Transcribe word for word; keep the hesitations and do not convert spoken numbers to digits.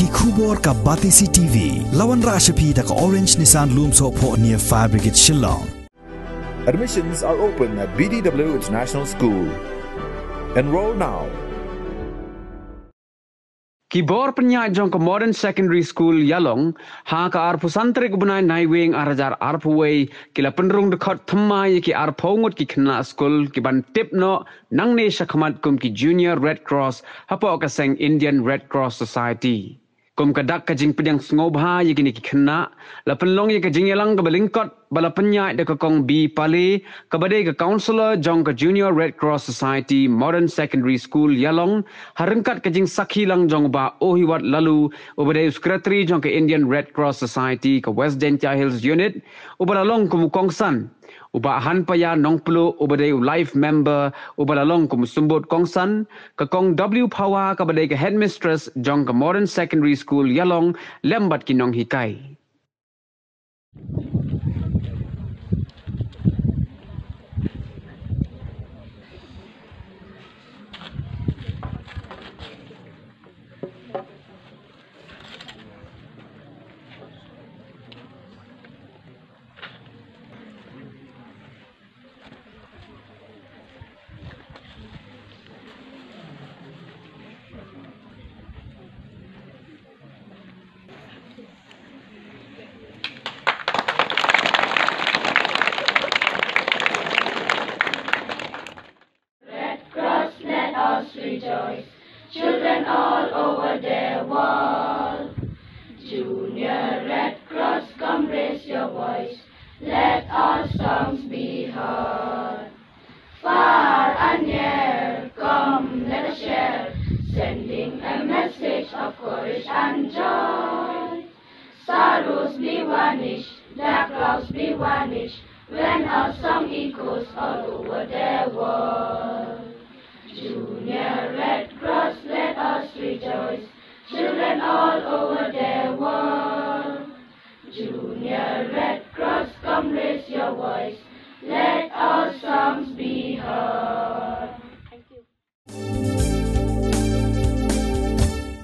Ki khubor ka Batesi T V. La wanrah sha phi da ka Orange Nissan Lumsohphoh near Fire Brigade Shillong. Admissions are open at B D W International School. Enroll now. Ki bor pynïaid jong ka Modern Secondary School Ïalong, ha ka arphew san tarik u bnai Naiwieng ar hajar arphew wei, ki la pynrung dkhot thymmai ïa ki arphew ngut ki khynnah skul ki ban tip noh nangne shakhmat kum ki Junior Red Cross hapoh ka seng Indian Red Cross Society. Kum ka dak ka jingpdiang sngewbha ïa kine ki khynnah, la pynlong ïa ka jingïalang kaba lyngkot ba la pynïaid da ka Kong B Pale, kaba dei ka councillor jong ka Junior Red Cross Society Modern Secondary School Ïalong, ha ryngkat ka jingsakhi lang jong u Bah Ohiwat Laloo, uba dei u secretary jong ka Indian Red Cross Society ka West Jaintia Hills Unit, uba la long kum u kongsan, u Bah Hanpaya Nongpluh, uba dei u life member, uba la long kum u symbud kongsan, ka Kong W Phawa, kaba dei ka headmistress jong ka Modern Secondary School Ïalong, lem bad ki nonghikai. Red Cross, let us rejoice. Children all over the world. Junior Red Cross, come raise your voice. Let our songs be heard. Far and near, come let us share. Sending a message of courage and joy. Sorrows be vanished, dark clouds be vanished, when our song echoes all over the world. Junior Red Cross, let us rejoice. Children all over the world. Junior Red Cross, come raise your voice. Let our songs be heard.